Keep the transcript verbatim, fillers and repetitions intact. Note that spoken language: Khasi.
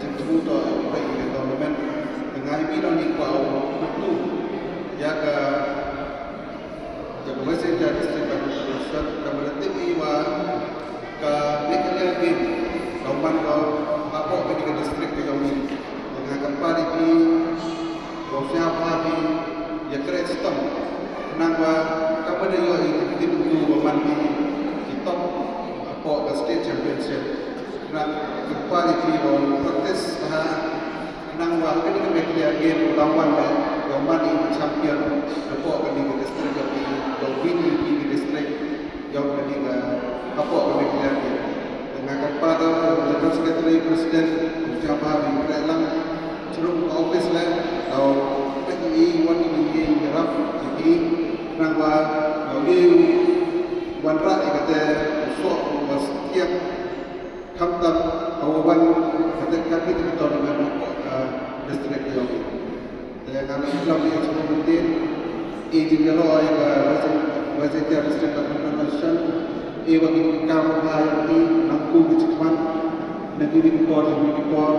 jingthmu to ïa ka tournament. Te nga hi bi nong ni kwah u kyntu ïa ka ïa ka West Jaintia District Badminton Association ka ba da tip ïa wa ka Meghalaya Game ka u man ka hapoh kane ka district ka jong ngi. Te nga kyrpad ïa phi, u sngewbha phi ïa kren stem. Khnang ba ka ba da ïoh ïa ki team utu ba man ki ki top hapoh ka state championship. Khnang kyrpad ïa phi ba practice bha. Khnang ba kane ka Meghalaya Game u dang wan ba ïa u man ïa u champion hapoh kane ka district jong ngi, ïa u win ïa u district jong kane ka hapoh kane ka Meghalaya Game. Te nga kyrpad ïa u General Secretary, President, u sngewbha ba u treh lang sha ka office leh, tau peit ïa i wan ïa i ïarap ïa i, khnang ba ïa u wanrah ïa kata u soh u ba sngewthiang. Khamtam ha u wan kata ka bit ka tournament hapoh ka district ka jong ngi. Te nga la klam ïa sngewbha mynta i jingïaroh ïa ka West Jaintia District Badminton Association, i ba ki kam ba ïa ki nang ku ki jingman na ki ki por ki ki por.